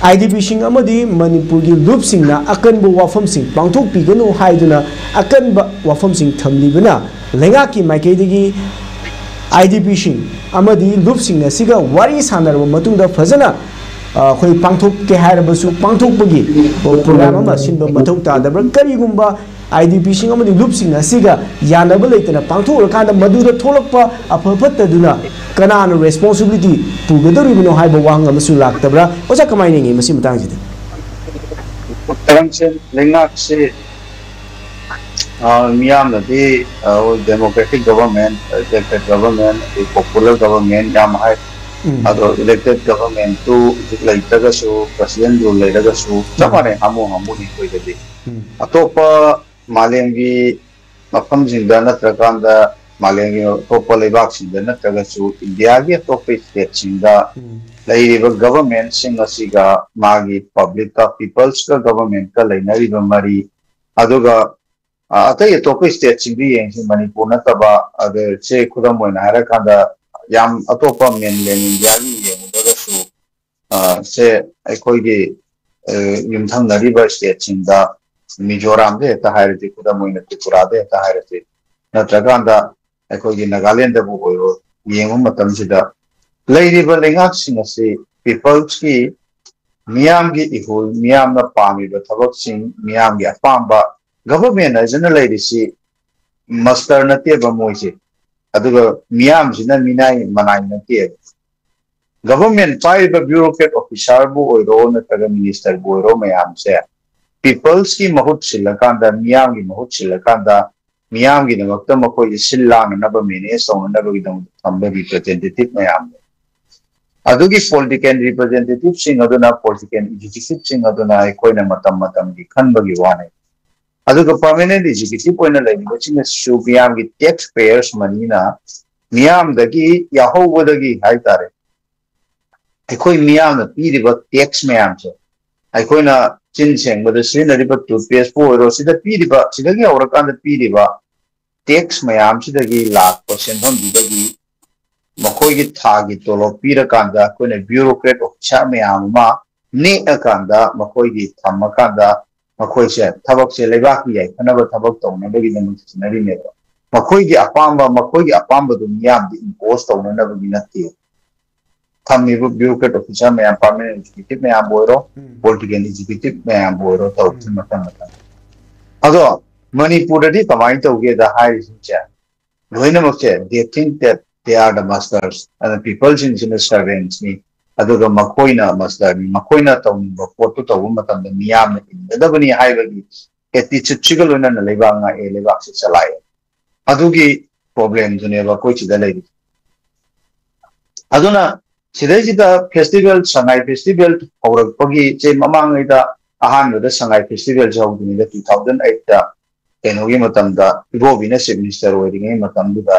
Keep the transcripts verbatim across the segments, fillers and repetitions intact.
I D ꯄꯤꯁꯤꯡ ꯑꯃꯗꯤ ꯃꯅꯤꯄꯨꯔꯒꯤ ꯂꯨꯞꯁꯤꯡꯅ ꯑꯀꯟꯕ ꯋꯥꯐꯝꯁꯤꯡ ꯄꯥꯡꯊꯣꯛꯄꯤꯒꯅꯨ ꯍꯥꯏꯗꯨꯅ ꯑꯀꯟꯕ ꯋꯥꯐꯝꯁꯤꯡ ꯊꯝꯂꯤꯕꯅ ꯂꯩꯉꯥꯛꯀꯤ ꯃꯥꯏꯀꯩꯗꯒꯤ ꯑꯥꯏ ꯗꯤ ꯄꯤꯁꯤꯡ ꯑꯃꯗꯤ ꯂꯨꯞꯁꯤꯡ ꯑꯁꯤꯒ ꯋꯥꯔꯤ ꯁꯥꯟꯅꯔꯕ ꯃꯇꯨꯡꯗ ꯐꯖꯅ, ꯑ, ꯑꯩꯈꯣꯏ ꯄꯥꯡꯊꯣꯛꯀꯦ ꯍꯥꯏꯔꯕꯁꯨ ꯄꯥꯡꯊꯣꯛꯄꯒꯤ ꯄ꯭ꯔꯣꯒ꯭ꯔꯥꯝ ꯑꯃ ꯁꯤꯟꯕ ꯃꯊꯧ ꯇꯥꯗꯕ꯭ꯔꯥ? ꯀꯔꯤꯒꯨꯝꯕ ꯑꯥꯏ ꯗꯤ ꯄꯤꯁꯤꯡ ꯑꯃꯗꯤ ꯂꯨꯞꯁꯤꯡ ꯑꯁꯤꯒ ꯌꯥꯅꯕ ꯂꯩꯇꯅ ꯄꯥꯡꯊꯣꯛꯂꯀꯥꯟꯗ ꯃꯗꯨꯗ ꯊꯣꯛꯂꯛꯄ ꯑꯐ ꯐꯠꯇꯗꯨꯅ ꯀꯅꯥꯅ ꯔꯦꯁꯄꯣꯟꯁꯤꯕꯤꯂꯤꯇꯤ ꯄꯨꯒꯗꯧꯔꯤꯕꯅꯣ ꯍꯥꯏꯕ ꯋꯥꯍꯪ ꯑꯃꯁꯨ ꯂꯥꯛꯇꯕ꯭ꯔꯥ? ꯑꯣꯖꯥ, ꯀꯃꯥꯏꯅ ꯌꯦꯡꯉꯤ ꯃꯁꯤ ꯃꯇꯥꯡꯁꯤꯗ? ꯀꯔꯝꯁꯦ ꯂꯩꯉꯥꯛꯁꯤ, ꯑ, ꯃꯤꯌꯥꯝꯅꯗꯤ, ꯑ, ꯍꯣꯏ, democratic government, elected government, ꯑꯗꯩ popular government ꯌꯥꯝ ꯍꯥꯏ꯫ ꯎꯝ. ꯑꯗꯣ elected government ꯇꯨ ꯍꯧꯖꯤꯛ ꯂꯩꯇ꯭ꯔꯒꯁꯨ, president rule ꯂꯩꯔꯒꯁꯨ ꯆꯞ ꯎꯝ. ꯃꯥꯟꯅꯩ, ꯍꯥꯃꯨ ꯍꯥꯃꯨꯅꯤ ꯑꯩꯈꯣꯏꯗꯗꯤ꯫ ꯎꯝ. ꯑꯇꯣꯞꯄ ꯃꯥꯂꯦꯝꯒꯤ ꯃꯐꯝꯁꯤꯡꯗ ꯅꯠꯇ꯭ꯔꯀꯥꯟꯗ ꯃꯥꯂꯦꯝꯒꯤ ꯑꯇꯣꯞꯄ ꯂꯩꯕꯥꯛꯁꯤꯡꯗ ꯅꯠꯇ꯭ꯔꯒꯁꯨ ꯏꯟꯗꯤꯌꯥꯒꯤ ꯑꯇꯣꯞꯄ stateꯁꯤꯡꯗ ꯎꯝ. ꯂꯩꯔꯤꯕ governmentꯁꯤꯡ ꯑꯁꯤꯒ ꯃꯥꯒꯤ publicꯀ, peoplesꯀ, governmentꯀ ꯂꯩꯅꯔꯤꯕ ꯃꯔꯤ, ꯑꯗꯨꯒ, ꯑ, ꯑꯇꯩ ꯑꯇꯣꯞꯄ stateꯁꯤꯡꯗꯤ ꯌꯦꯡꯁꯤ, ꯃꯅꯤꯄꯨꯔ ꯅꯠꯇꯕ, ꯑꯗ ꯁꯦ ꯈꯨꯗꯝ ꯑꯣꯏꯅ ꯍꯥꯏꯔꯀꯥꯟꯗ ꯌꯥꯝ ꯑꯇꯣꯞꯄ mainland ꯏꯟꯗꯤꯌꯥꯒꯤ ꯌꯦꯡꯉꯨꯗ꯭ꯔꯒꯁꯨ, ꯑ, ꯁꯦ ꯑꯩꯈꯣꯏꯒꯤ, ꯑ, ꯌꯨꯝꯊꯪꯅꯔꯤꯕ stateꯁꯤꯡꯗ ꯃꯤꯖꯣꯔꯥꯝꯗ ꯍꯦꯛꯇ ꯍꯥꯏꯔꯁꯤ, ꯈꯨꯗꯝ ꯑꯣꯏꯅ ꯇ꯭ꯔꯤꯄꯨꯔꯥꯗ ꯍꯦꯛꯇ ꯍꯥꯏꯔꯁꯤ, ꯅꯠꯇ꯭ꯔꯀꯥꯟꯗ ꯑꯩꯈꯣꯏꯒꯤ ꯅꯥꯒꯥꯂꯦꯟꯗꯕꯨ ꯑꯣꯏꯔꯣ, ꯌꯦꯡꯕ ꯃꯇꯝꯁꯤꯗ ꯂꯩꯔꯤꯕ ꯂꯩꯉꯥꯛꯁꯤꯡ ꯑꯁꯤ peoplesꯀꯤ, ꯃꯤꯌꯥꯝꯒꯤ ꯏꯍꯨꯜ, ꯃꯤꯌꯥꯝꯅ ꯄꯥꯝꯃꯤꯕ ꯊꯕꯛꯁꯤꯡ, ꯃꯤꯌꯥꯝꯒꯤ ꯑꯄꯥꯝꯕ, government ꯍꯥꯏꯁꯤꯅ ꯂꯩꯔꯤꯁꯤ ꯃꯁꯇꯔ ꯅꯠꯇꯦꯕ ꯃꯣꯏꯁꯦ, ꯑꯗꯨꯒ ꯃꯤꯌꯥꯝꯁꯤꯅ ꯃꯤꯅꯥꯏ ꯃꯅꯥꯏ ꯅꯠꯇꯦꯕ꯫ Government ꯄꯥꯏꯔꯤꯕ bureaucrat officerꯕꯨ ꯑꯣꯏꯔꯣ ꯅꯠꯇ꯭ꯔꯒ ministerꯕꯨ ꯑꯣꯏꯔꯣ ꯃꯌꯥꯝꯁꯦ peoplesꯀꯤ ꯃꯍꯨꯠ ꯁꯤꯜꯂꯀꯥꯟꯗ, ꯃꯤꯌꯥꯝꯒꯤ ꯃꯍꯨꯠ ꯁꯤꯜꯂꯀꯥꯟꯗ ꯃꯤꯌꯥꯝꯒꯤꯗꯃꯛꯇ ꯃꯈꯣꯏꯁꯦ ꯁꯤꯜ ꯂꯥꯡꯅꯅꯕ, manage ꯇꯧꯅꯅꯕꯒꯤꯗꯃꯛꯇ ꯊꯝꯕ representativeꯅ ꯑꯌꯥꯝꯕ꯫ ꯑꯗꯨꯒꯤ political representativeꯁꯤꯡ ꯑꯗꯨꯅ political executiveꯁꯤꯡ ꯑꯗꯨꯅ ꯑꯩꯈꯣꯏꯅ ꯃꯇꯝ ꯃꯇꯝꯒꯤ ꯈꯟꯕꯒꯤ ꯋꯥꯅꯤ꯫ ꯑꯗꯨꯒ permanent executive ꯑꯣꯏꯅ ꯂꯩꯔꯤꯕꯁꯤꯡ ꯑꯁꯤꯁꯨ ꯃꯤꯌꯥꯝꯒꯤ tax payers moneyꯅ ꯃꯤꯌꯥꯝꯗꯒꯤ ꯌꯥꯍꯧꯕꯗꯒꯤ ꯍꯥꯏꯇꯥꯔꯦ, ꯑꯩꯈꯣꯏ ꯃꯤꯌꯥꯝꯅ ꯄꯤꯔꯤꯕ tax ꯃꯌꯥꯝꯁꯦ, ꯑꯩꯈꯣꯏꯅ ꯆꯤꯟ ꯁꯦꯡꯕꯗ ꯁꯤꯖꯤꯟꯅꯔꯤꯕ toothpasteꯄꯨ ꯑꯣꯏꯔꯣ, ꯁꯤꯗ ꯄꯤꯔꯤꯕ, ꯁꯤꯗꯒꯤ ꯍꯧꯔꯀꯥꯟꯗ ꯄꯤꯔꯤꯕ tax ꯃꯌꯥꯝꯁꯤꯗꯒꯤ ꯂꯥꯛꯄ ꯁꯦꯟꯐꯝꯗꯨꯗꯒꯤ ꯃꯈꯣꯏꯒꯤ ꯊꯥꯒꯤ ꯇꯣꯂꯣꯞ ꯄꯤꯔꯀꯥꯟꯗ ꯑꯩꯈꯣꯏꯅ bureaucrat officer ꯃꯌꯥꯝ ꯑꯃ ꯅꯦꯛꯑꯀꯥꯟꯗ, ꯃꯈꯣꯏꯒꯤ ꯊꯝꯃꯀꯥꯟꯗ, ꯃꯈꯣꯏꯁꯦ ꯊꯕꯛꯁꯦ ꯂꯩꯕꯥꯛꯀꯤ ꯌꯥꯏꯐꯅꯕ ꯊꯕꯛ ꯇꯧꯅꯕꯒꯤꯗꯃꯛ ꯁꯤꯖꯤꯟꯅꯔꯤꯅꯦꯕ꯫ ꯃꯈꯣꯏꯒꯤ ꯑꯄꯥꯝꯕ ꯃꯈꯣꯏꯒꯤ ꯑꯄꯥꯝꯕꯗꯨ ꯃꯤꯌꯥꯝꯗ ꯏꯝꯄꯣꯁ ꯇꯧꯅꯅꯕꯒꯤ ꯅꯠꯇꯦ꯫ ꯊꯝꯃꯤꯕ ꯕ꯭ꯌꯨꯔꯣꯀ꯭ꯔꯦꯠ ꯑꯣꯐꯤꯁꯥꯔ ꯃꯌꯥꯝ, ꯄꯥꯔꯃꯅꯦꯟ ꯑꯦꯛꯖꯤꯀ꯭ꯌꯨꯇꯤꯚ ꯃꯌꯥꯝꯕꯨ ꯑꯣꯏꯔꯣ, ꯎꯝ꯫ ꯄꯣꯂꯤꯇꯤꯀꯦꯜ ꯑꯦꯛꯖꯤꯀ꯭ꯌꯨꯇꯤꯚ ꯃꯌꯥꯝꯕꯨ ꯑꯣꯏꯔꯣ, ꯇꯧꯔꯤꯁꯦ ꯎꯝ꯫ ꯃꯊꯪ ꯃꯊꯪ꯫ ꯑꯗꯣ ꯃꯅꯤꯄꯨꯔꯗꯗꯤ ꯀꯃꯥꯏꯅ ꯇꯧꯒꯦꯗ ꯍꯥꯏꯔꯤꯁꯤꯡꯁꯦ, ꯂꯣꯏꯅꯃꯛꯁꯦ they think that they are the masters, ꯑꯗ ꯄꯤꯄꯜꯁꯤꯡꯁꯤꯅ ꯁꯔꯚꯦꯟꯁꯅꯤ, ꯑꯗꯨꯒ ꯃꯈꯣꯏꯅ ꯃꯁꯇꯔꯅꯤ, ꯃꯈꯣꯏꯅ ꯇꯧꯅꯤꯡꯕ ꯄꯣꯠꯇꯨ ꯇꯧꯕ ꯃꯇꯝꯗ ꯃꯤꯌꯥꯝꯅ ꯏꯟꯒꯗꯕꯅꯤ ꯍꯥꯏꯕꯒꯤ ꯑꯦꯇꯤꯆꯨꯠꯁꯤꯒ ꯂꯣꯏꯅꯅ ꯂꯩꯕꯥꯛ ꯉꯥꯛꯑꯦ, ꯂꯩꯕꯥꯛꯁꯤ ꯆꯂꯥꯏꯑꯦ꯫ ꯑꯗꯨꯒꯤ ꯄ꯭ꯔꯣꯕ꯭ꯂꯦꯝꯗꯨꯅꯦꯕ ꯑꯩꯈꯣꯏ ꯁꯤꯗ ꯂꯩꯔꯤꯁꯦ꯫ ꯑꯗꯨꯅ ꯁꯤꯗꯩꯁꯤꯗ ꯐꯦꯁꯇꯤꯚꯦꯜ, ꯁꯉꯥꯏ ꯐꯦꯁꯇꯤꯚꯦꯜ ꯍꯧꯔꯛꯄꯒꯤ ꯆꯦ ꯃꯃꯥꯡꯉꯩꯗ, ꯑꯍꯥꯟꯕꯗ ꯁꯉꯥꯏ ꯐꯦꯁꯇꯤꯚꯦꯜꯁꯦ ꯍꯧꯗ꯭ꯔꯤꯉꯩꯗ two thousand eight ꯀꯩꯅꯣꯒꯤ ꯃꯇꯝꯗ, ꯏꯕꯣꯕꯤꯅ ꯆꯤꯐ ꯃꯤꯅꯤꯁꯇꯔ ꯑꯣꯏꯔꯤꯉꯩ ꯃꯇꯝꯗꯨꯗ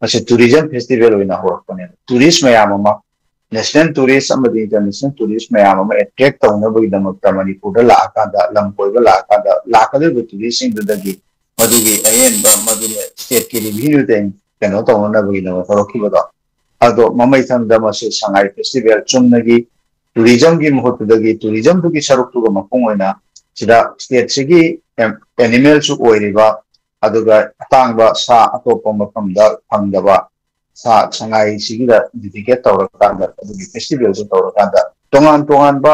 ꯃꯁꯤ ꯇꯨꯔꯤꯖꯝ ꯐꯦꯁꯇꯤꯚꯦꯜ ꯑꯣꯏꯅ ꯍꯧꯔꯛꯄꯅꯦꯕ꯫ ꯇꯨꯔꯤꯁ ꯃꯌꯥꯝ ꯑꯃ, ꯅꯦꯁꯅꯦꯜ ꯇꯨꯔꯤꯁ ꯑꯃꯗꯤ ꯏꯟꯇꯔꯅꯦꯁꯅꯦꯜ ꯇꯨꯔꯤꯁ ꯃꯌꯥꯝ ꯑꯃ ꯑꯦꯇ꯭ꯔꯦꯛ ꯇꯧꯅꯕꯒꯤꯗꯃꯛꯇ ꯃꯅꯤꯄꯨꯔꯗ ꯂꯥꯛꯑꯀꯥꯟꯗ, ꯂꯝ ꯀꯣꯏꯕ ꯂꯥꯛꯑꯀꯥꯟꯗ, ꯂꯥꯛꯀꯗꯧꯔꯤꯕ ꯇꯨꯔꯤꯁꯁꯤꯡꯗꯨꯗꯒꯤ ꯃꯗꯨꯒꯤ ꯑꯍꯦꯟꯕ, ꯃꯗꯨꯒꯤ ꯁ꯭ꯇꯦꯠꯀꯤ ꯔꯦꯚꯤꯅ꯭ꯌꯨꯗ ꯀꯩꯅꯣ ꯇꯧꯅꯅꯕꯒꯤꯗꯃꯛ ꯍꯧꯔꯛꯈꯤꯕꯗꯣ꯫ ꯑꯗꯣ ꯃꯃꯩꯊꯪꯗ ꯃꯁꯤ ꯁꯉꯥꯏ ꯐꯦꯁꯇꯤꯚꯦꯜ ꯆꯨꯝꯅꯒꯤ ꯇꯨꯔꯤꯖꯝꯒꯤ ꯃꯍꯨꯠꯇꯨꯗꯒꯤ ꯇꯨꯔꯤꯖꯝꯗꯨꯒꯤ ꯁꯔꯨꯛꯇꯨꯒ ꯃꯄꯨꯡ ꯑꯣꯏꯅ ꯁꯤꯗ ꯁ꯭ꯇꯦꯠꯁꯤꯒꯤ ꯑꯦꯝ-, ꯑꯦꯅꯤꯃꯦꯜꯁꯨ ꯑꯣꯏꯔꯤꯕ, ꯑꯗꯨꯒ ꯑꯇꯥꯡꯕ ꯁꯥ ꯑꯇꯣꯞꯄ ꯃꯐꯝꯗ ꯐꯪꯗꯕ ꯁꯥ ꯁꯉꯥꯏꯁꯤꯒꯤꯗ ꯗꯤꯗꯤꯀꯦꯠ ꯇꯧꯔꯀꯥꯟꯗ, ꯑꯗꯨꯒꯤ ꯐꯦꯁꯇꯤꯚꯦꯜꯁꯨ ꯇꯧꯔꯀꯥꯟꯗ, ꯇꯣꯉꯥꯟ ꯇꯣꯉꯥꯟꯕ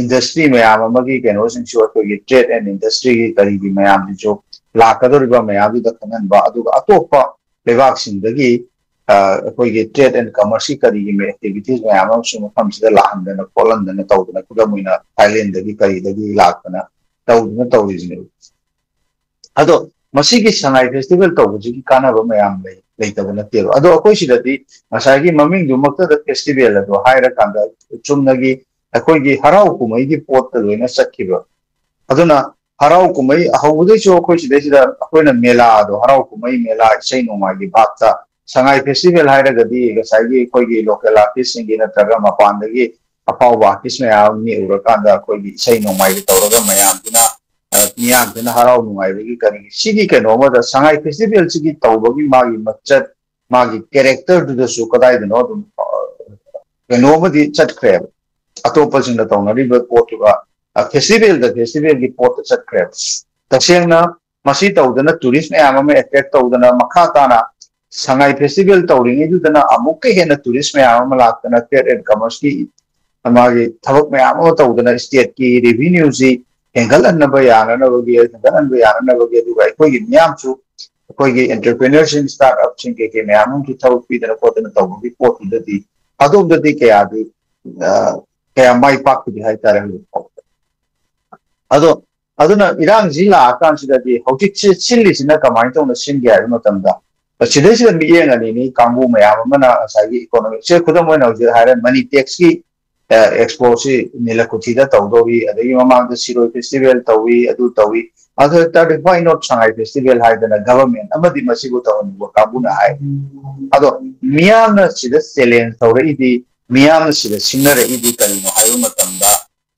ꯏꯟꯗꯁꯇ꯭ꯔꯤ ꯃꯌꯥꯝ ꯑꯃꯒꯤ ꯀꯩꯅꯣꯁꯤꯡꯁꯨ, ꯑꯩꯈꯣꯏꯒꯤ ꯇ꯭ꯔꯦꯗ ꯑꯦꯟ ꯏꯟꯗꯁꯇ꯭ꯔꯤꯒꯤ ꯀꯔꯤꯒꯤ ꯃꯌꯥꯝꯁꯤꯁꯨ ꯂꯥꯛꯀꯗꯧꯔꯤꯕ ꯃꯌꯥꯝꯗꯨꯗ ꯈꯪꯍꯟꯕ, ꯑꯗꯨꯒ ꯑꯇꯣꯞꯄ ꯂꯩꯕꯥꯛꯁꯤꯡꯗꯒꯤ, ꯑ, ꯑꯩꯈꯣꯏꯒꯤ ꯇ꯭ꯔꯦꯗ ꯑꯦꯟ ꯀꯃꯔꯁꯀꯤ ꯀꯔꯤꯒꯤ ꯑꯦꯛꯇꯤꯚꯤꯇꯤꯁ ꯃꯌꯥꯝ ꯑꯃꯁꯨ ꯃꯐꯝꯁꯤꯗ ꯂꯥꯛꯍꯟꯗꯅ ꯈꯣꯠꯍꯟꯗꯅ ꯇꯧꯗꯅ, ꯈꯨꯗꯝ ꯑꯣꯏꯅ ꯊꯥꯏꯂꯦꯟꯗꯒꯤ ꯀꯔꯤꯗꯒꯤ ꯂꯥꯛꯇꯅ ꯇꯧꯗꯨꯅ ꯇꯧꯔꯤꯁꯤꯅꯦꯕ꯫ ꯑꯗꯣ ꯃꯁꯤꯒꯤ ꯁꯉꯥꯏ ꯐꯦꯁꯇꯤꯚꯦꯜ ꯇꯧꯕꯁꯤꯒꯤ ꯀꯥꯟꯅꯕ ꯃꯌꯥꯝ ꯂꯩ, ꯂꯩꯇꯕ ꯅꯠꯇꯦꯕ꯫ ꯑꯗꯣ ꯑꯩꯈꯣꯏ ꯁꯤꯗꯗꯤ ꯉꯁꯥꯏꯒꯤ ꯃꯃꯤꯡꯗꯨꯃꯛꯇꯗ ꯐꯦꯁꯇꯤꯚꯦꯜ ꯑꯗꯣ ꯍꯥꯏꯔꯀꯥꯟꯗ ꯆꯨꯝꯅꯒꯤ ꯑꯩꯈꯣꯏꯒꯤ ꯍꯔꯥꯎ ꯀꯨꯝꯍꯩꯒꯤ ꯄꯣꯠꯇ ꯂꯣꯏꯅ ꯆꯠꯈꯤꯕ꯫ ꯑꯗꯨꯅ ꯍꯔꯥꯎ ꯀꯨꯝꯍꯩ ꯍꯧꯕꯗꯩꯁꯨ ꯑꯩꯈꯣꯏ ꯁꯤꯗꯩꯁꯤꯗ ꯑꯩꯈꯣꯏꯅ ꯃꯦꯂꯥꯗꯣ, ꯍꯔꯥꯎ ꯀꯨꯝꯍꯩ ꯃꯦꯂꯥ, ꯏꯁꯩ ꯅꯣꯡꯃꯥꯏꯒꯤ ꯚꯥꯞꯇ ꯁꯉꯥꯏ ꯐꯦꯁꯇꯤꯚꯦꯜ ꯍꯥꯏꯔꯒꯗꯤ ꯉꯁꯥꯏꯒꯤ ꯑꯩꯈꯣꯏꯒꯤ ꯂꯣꯀꯦꯜ ꯑꯥꯔꯇꯤꯁꯁꯤꯡꯒꯤ ꯅꯠꯇ꯭ꯔꯒ ꯃꯄꯥꯟꯗꯒꯤ ꯑꯐꯥꯎꯕ ꯑꯥꯔꯇꯤꯁ ꯃꯌꯥꯝ ꯅꯦꯛꯎꯔꯀꯥꯟꯗ ꯑꯩꯈꯣꯏꯒꯤ ꯏꯁꯩ ꯅꯣꯡꯃꯥꯏꯒ ꯇꯧꯔꯒ ꯃꯌꯥꯝꯗꯨꯅ, ꯑ, ꯃꯤꯌꯥꯝꯗꯨꯅ ꯍꯔꯥꯎ ꯅꯨꯡꯉꯥꯏꯕꯒꯤ ꯀꯔꯤꯒꯤ ꯁꯤꯒꯤ ꯀꯩꯅꯣ ꯑꯃꯗ ꯁꯉꯥꯏ ꯐꯦꯁꯇꯤꯚꯦꯜꯁꯤꯒꯤ ꯇꯧꯕꯒꯤ ꯃꯥꯒꯤ ꯃꯆꯠ, ꯃꯥꯒꯤ ꯀꯦꯔꯦꯛꯇꯔꯗꯨꯗꯁꯨ ꯀꯗꯥꯏꯗꯅꯣ ꯑꯗꯨꯝ, ꯑ, ꯀꯩꯅꯣ ꯑꯃꯗꯤ ꯆꯠꯈ꯭ꯔꯦꯕ꯫ ꯑꯇꯣꯞꯄꯁꯤꯡꯅ ꯇꯧꯅꯔꯤꯕ ꯄꯣꯠꯇꯨꯒ, ꯐꯦꯁꯇꯤꯚꯦꯜꯗ ꯐꯦꯁꯇꯤꯚꯦꯜꯒꯤ ꯄꯣꯠꯇ ꯆꯠꯈ꯭ꯔꯦꯕ꯫ ꯇꯁꯦꯡꯅ ꯃꯁꯤ ꯇꯧꯗꯅ ꯇꯨꯔꯤꯁ ꯃꯌꯥꯝ ꯑꯃ ꯑꯦꯇ꯭ꯔꯦꯛ ꯇꯧꯗꯅ ꯃꯈꯥ ꯇꯥꯅ ꯁꯉꯥꯏ ꯐꯦꯁꯇꯤꯚꯦꯜ ꯇꯧꯔꯤꯉꯩꯗꯨꯗꯅ ꯑꯃꯨꯛꯀ ꯍꯦꯟꯅ ꯇꯨꯔꯤꯁ ꯃꯌꯥꯝ ꯑꯃ ꯂꯥꯛꯇꯅ ꯇ꯭ꯔꯦꯗ ꯑꯦꯟ ꯀꯃꯔꯁꯀꯤ ꯃꯥꯒꯤ ꯊꯕꯛ ꯃꯌꯥꯝ ꯑꯃ ꯇꯧꯗꯅ ꯏꯁꯇꯦꯠꯀꯤ ꯔꯦꯚꯤꯅ꯭ꯌꯨꯁꯤ ꯍꯦꯟꯒꯠꯍꯟꯅꯕ ꯌꯥꯅꯅꯕꯒꯤ, ꯍꯦꯟꯒꯠꯍꯟꯕ ꯌꯥꯅꯅꯕꯒꯤ, ꯑꯗꯨꯒ ꯑꯩꯈꯣꯏꯒꯤ ꯃꯤꯌꯥꯝꯁꯨ, ꯑꯩꯈꯣꯏꯒꯤ ꯑꯦꯟꯇꯔꯄ꯭ꯔꯤꯅꯔꯁꯤꯡ, ꯁ꯭ꯇꯥꯔꯠ ꯑꯞꯁꯤꯡ ꯀꯩ ꯀꯩ ꯃꯌꯥꯝ ꯑꯃꯁꯨ ꯊꯕꯛ ꯄꯤꯗꯅ ꯈꯣꯠꯇꯅ ꯇꯧꯕꯒꯤ ꯄꯣꯠꯇꯨꯗꯗꯤ ꯑꯗꯣꯝꯗꯗꯤ ꯀꯌꯥꯗꯤ, ꯑ, ꯀꯌꯥ ꯃꯥꯏ ꯄꯥꯛꯈꯤꯗꯦ ꯍꯥꯏꯇꯥꯔꯦ ꯍꯧꯖꯤꯛ ꯐꯥꯎꯕꯗ꯫ ꯑꯗꯣ ꯑꯗꯨꯅ ꯏꯔꯥꯡꯁꯤ ꯂꯥꯛꯑꯀꯥꯟꯁꯤꯗꯗꯤ ꯍꯧꯖꯤꯛꯁꯦ ꯁꯤꯜꯂꯤꯁꯤꯅ ꯀꯃꯥꯏꯅ ꯇꯧꯅ ꯁꯤꯟꯒꯦ ꯍꯥꯏꯕ ꯃꯇꯝꯗ, ꯁꯤꯗꯩꯁꯤꯗ ꯃꯤꯠꯌꯦꯡ ꯑꯅꯤꯅꯤ꯫ ꯀꯥꯡꯕꯨ ꯃꯌꯥꯝ ꯑꯃꯅ ꯉꯁꯥꯏꯒꯤ ꯏꯀꯣꯅꯣꯃꯤꯛꯁꯦ, ꯈꯨꯗꯝ ꯑꯣꯏꯅ ꯍꯧꯖꯤꯛ ꯍꯥꯏꯔꯦ, ꯃꯅꯤ ꯇꯦꯛꯁꯀꯤ ꯑꯦꯛꯁꯄꯣꯁꯤ ꯅꯤꯂꯀꯨꯊꯤꯗ ꯇꯧꯗꯧꯔꯤ, ꯑꯗꯒꯤ ꯃꯃꯥꯡꯗ ꯁꯤꯔꯣꯏ ꯐꯦꯁꯇꯤꯚꯦꯜ ꯇꯧꯏ, ꯑꯗꯨ ꯇꯧꯏ, ꯑꯗꯨ ꯇꯥꯔꯗꯤ why not ꯁꯉꯥꯏ ꯐꯦꯁꯇꯤꯚꯦꯜ ꯍꯥꯏꯗꯅ ꯒꯚꯔꯟꯃꯦꯟ ꯑꯃꯗꯤ ꯃꯁꯤꯕꯨ ꯇꯧꯍꯟꯅꯤꯡꯕ ꯀꯥꯡꯕꯨꯅ ꯍꯥꯏ꯫ ꯑꯗꯣ ꯃꯤꯌꯥꯝꯅ ꯁꯤꯗ ꯆꯦꯂꯦꯟꯖ ꯇꯧꯔꯛꯏꯗꯤ, ꯃꯤꯌꯥꯝꯅ ꯁꯤꯗ ꯁꯤꯡꯅꯔꯛꯏꯗꯤ ꯀꯔꯤꯅꯣ ꯍꯥꯏꯕ ꯃꯇꯝꯗ,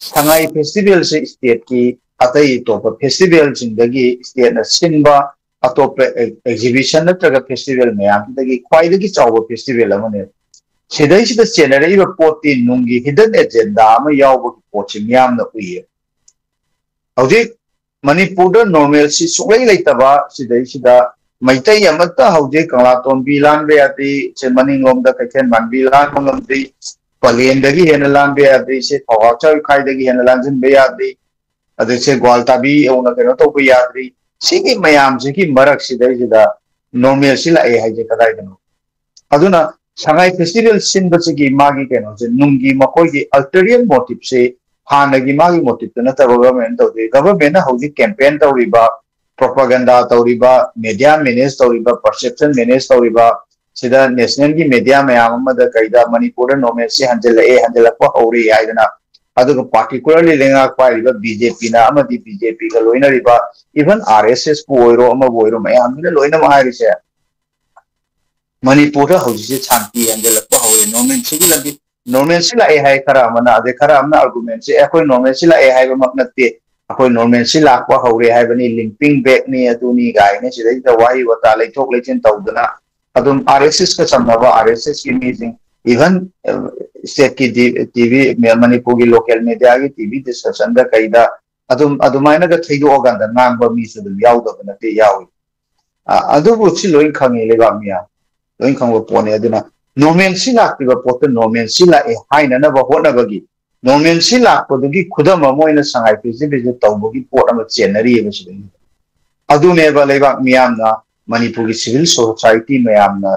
ꯁꯉꯥꯏ ꯐꯦꯁꯇꯤꯚꯦꯜꯁꯦ ꯏꯁꯇꯦꯠꯀꯤ ꯑꯇꯩ ꯑꯇꯣꯞꯄ ꯐꯦꯁꯇꯤꯚꯦꯜꯁꯤꯡꯗꯒꯤ ꯏꯁꯇꯦꯠꯅ ꯁꯤꯟꯕ ꯑꯇꯣꯞꯄ ꯑꯦꯛꯖꯤꯕꯤꯁꯟ ꯅꯠꯇ꯭ꯔꯒ ꯐꯦꯁꯇꯤꯚꯦꯜ ꯃꯌꯥꯝꯁꯤꯗꯒꯤ ꯈ꯭ꯋꯥꯏꯗꯒꯤ ꯆꯥꯎꯕ ꯐꯦꯁꯇꯤꯚꯦꯜ ꯑꯃꯅꯦꯕ꯫ ꯁꯤꯗꯩꯁꯤꯗ ꯆꯦꯟꯅꯔꯛꯏꯕ ꯄꯣꯠꯇꯤ ꯅꯨꯡꯒꯤ ꯍꯤꯗꯟ ꯑꯦꯖꯦꯟꯗꯥ ꯑꯃ ꯌꯥꯎꯕꯒꯤ ꯄꯣꯠꯁꯤ ꯃꯤꯌꯥꯝꯅ ꯎꯏꯌꯦ꯫ ꯍꯧꯖꯤꯛ ꯃꯅꯤꯄꯨꯔꯗ ꯅꯣꯔꯃꯦꯜꯁꯤ ꯁꯨꯡꯂꯩ ꯂꯩꯇꯕ ꯁꯤꯗꯩꯁꯤꯗ ꯃꯩꯇꯩ ꯑꯃꯠꯇ ꯍꯧꯖꯤꯛ ꯀꯪꯂꯥꯇꯣꯟꯕꯤ ꯂꯥꯟꯕ ꯌꯥꯗꯦ, ꯁꯦ ꯃꯅꯤꯡꯂꯣꯝꯗ ꯀꯩꯊꯦꯜ ꯃꯥꯟꯕꯤ ꯂꯥꯟꯕ ꯉꯝꯗꯦ, ꯄꯂꯦꯟꯗꯒꯤ ꯍꯦꯟꯅ ꯂꯥꯟꯕ ꯌꯥꯗꯦ, ꯁꯦ ꯊꯧꯕꯥꯜ ꯆꯥꯎꯈꯥꯏꯗꯒꯤ ꯍꯦꯟꯅ ꯂꯥꯟꯁꯤꯟꯕ ꯌꯥꯗꯦ, ꯑꯗꯩ ꯁꯦ ꯒ꯭ꯋꯥꯜꯇꯥꯕꯤ ꯌꯧꯅ ꯀꯩꯅꯣ ꯇꯧꯕ ꯌꯥꯗ꯭ꯔꯤ꯫ ꯁꯤꯒꯤ ꯃꯌꯥꯝꯁꯤꯒꯤ ꯃꯔꯛꯁꯤꯗꯩꯁꯤꯗ ꯅꯣꯔꯃꯦꯜꯁꯤ ꯂꯥꯛꯑꯦ ꯍꯥꯏꯁꯦ ꯀꯗꯥꯏꯗꯅꯣ? ꯑꯗꯨꯅ ꯁꯉꯥꯏ ꯐꯦꯁꯇꯤꯚꯦꯜ ꯁꯤꯟꯕꯁꯤꯒꯤ ꯃꯥꯒꯤ ꯀꯩꯅꯣꯁꯦ, ꯅꯨꯡꯒꯤ ꯃꯈꯣꯏꯒꯤ ꯑꯜꯇꯔꯤꯌꯔ ꯃꯣꯇꯤꯞꯁꯦ ꯍꯥꯟꯅꯒꯤ ꯃꯥꯒꯤ ꯃꯣꯇꯤꯞꯇꯨ ꯅꯠꯇꯕ ꯒꯚꯔꯟꯃꯦꯟ ꯇꯧꯗꯦ꯫ ꯒꯚꯔꯟꯃꯦꯟꯅ ꯍꯧꯖꯤꯛ ꯀꯦꯝꯄꯦꯟ ꯇꯧꯔꯤꯕ, ꯄ꯭ꯔꯣꯄꯥꯒꯦꯟꯗꯥ ꯇꯧꯔꯤꯕ, ꯃꯦꯗꯤꯌꯥ ꯃꯦꯅꯦꯖ ꯇꯧꯔꯤꯕ, ꯄꯔꯁꯦꯞꯁꯟ ꯃꯦꯅꯦꯖ ꯇꯧꯔꯤꯕ, ꯁꯤꯗ ꯅꯦꯁꯅꯦꯜꯒꯤ ꯃꯦꯗꯤꯌꯥ ꯃꯌꯥꯝ ꯑꯃꯗ ꯀꯩꯗ ꯃꯅꯤꯄꯨꯔꯗ ꯅꯣꯔꯃꯦꯜꯁꯤ ꯍꯟꯖꯤꯜꯂꯛꯑꯦ, ꯍꯟꯖꯤꯜꯂꯛꯄ ꯍꯧꯔꯦ ꯍꯥꯏꯗꯅ, ꯑꯗꯨꯒ ꯄꯥꯔꯇꯤꯀꯨꯂꯔꯂꯤ ꯂꯩꯉꯥꯛ ꯄꯥꯏꯔꯤꯕ ꯕꯤ ꯖꯦ ꯄꯤꯅ ꯑꯃꯗꯤ ꯕꯤ ꯖꯦ ꯄꯤꯒ ꯂꯣꯏꯅꯔꯤꯕ, ꯏꯚꯟ ꯑꯥꯔ ꯑꯦꯁ ꯑꯦꯁꯄꯨ ꯑꯣꯏꯔꯣ, ꯑꯃꯕꯨ ꯑꯣꯏꯔꯣ, ꯃꯌꯥꯝꯁꯤꯅ ꯂꯣꯏꯅꯃꯛ ꯍꯥꯏꯔꯤꯁꯦ, ꯃꯅꯤꯄꯨꯔꯗ ꯍꯧꯖꯤꯛꯁꯦ ꯁꯥꯟꯇꯤ ꯍꯟꯖꯤꯜꯂꯛꯄ ꯍꯧꯔꯦ, ꯅꯣꯔꯃꯦꯜꯁꯤꯒꯤ ꯂꯝꯕꯤ, ꯅꯣꯔꯃꯦꯜꯁꯤ ꯂꯥꯛꯑꯦ ꯍꯥꯏ ꯈꯔ ꯑꯃꯅ, ꯑꯗꯩ ꯈꯔ ꯑꯃꯅ ꯑꯥꯔꯒꯨꯃꯦꯟꯁꯦ, "ꯑꯩꯈꯣꯏ ꯅꯣꯔꯃꯦꯜꯁꯤ ꯂꯥꯛꯑꯦ ꯍꯥꯏꯕꯃꯛ ꯅꯠꯇꯦ, ꯑꯩꯈꯣꯏ ꯅꯣꯔꯃꯦꯜꯁꯤ ꯂꯥꯛꯄ ꯍꯧꯔꯦ" ꯍꯥꯏꯕꯅꯤ, ꯂꯤꯝꯄꯤꯡ ꯕꯦꯛꯅꯤ, ꯑꯗꯨꯅꯤ ꯀꯥꯏꯅ ꯁꯤꯗꯩꯁꯤꯗ ꯋꯥꯍꯩ ꯋꯥꯇꯥ ꯂꯩꯊꯣꯛ ꯂꯩꯁꯤꯟ ꯇꯧꯗꯅ, ꯑꯗꯨꯝ ꯑꯥꯔ ꯑꯦꯁ ꯑꯦꯁꯀ ꯆꯝꯅꯕ ꯑꯥꯔ ꯑꯦꯁ ꯑꯦꯁꯀꯤ ꯃꯤꯁꯤꯡ, Even stateꯀꯤ TV, ꯃꯅꯤꯄꯨꯔꯒꯤ local mediaꯒꯤ TV discussionꯗ ꯀꯩꯗ ꯑꯗꯨꯝ ꯑꯗꯨꯃꯥꯏꯅꯒ ꯊꯩꯗꯣꯛꯑꯀꯥꯟꯗ ꯉꯥꯡꯕ ꯃꯤꯁꯨ ꯑꯗꯨꯝ ꯌꯥꯎꯗꯕ ꯅꯠꯇꯦ, ꯌꯥꯎꯏ꯫ ꯑꯗꯨꯕꯨ ꯁꯤ ꯂꯣꯏ ꯈꯪꯉꯤ ꯂꯩꯕꯥꯛ ꯃꯤꯌꯥꯝ, ꯂꯣꯏ ꯈꯪꯕ ꯄꯣꯠꯅꯤ꯫ ꯑꯗꯨꯅ normalcy ꯂꯥꯛꯇ꯭ꯔꯤꯕ ꯄꯣꯠꯇ normalcy ꯂꯥꯛꯑꯦ ꯍꯥꯏꯅꯅꯕ ꯍꯣꯠꯅꯕꯒꯤ, normalcy ꯂꯥꯛꯄꯗꯨꯒꯤ ꯈꯨꯗꯝ ꯑꯃ ꯑꯣꯏꯅ ꯁꯉꯥꯏ festivalꯁꯦ ꯇꯧꯕꯒꯤ ꯄꯣꯠ ꯑꯃ ꯆꯦꯟꯅꯔꯤꯑꯕ ꯁꯤꯗꯩꯁꯤꯗ꯫ ꯑꯗꯨꯅꯦꯕ ꯂꯩꯕꯥꯛ ꯃꯤꯌꯥꯝꯅ, ꯃꯅꯤꯄꯨꯔꯒꯤ civil society ꯃꯌꯥꯝꯅ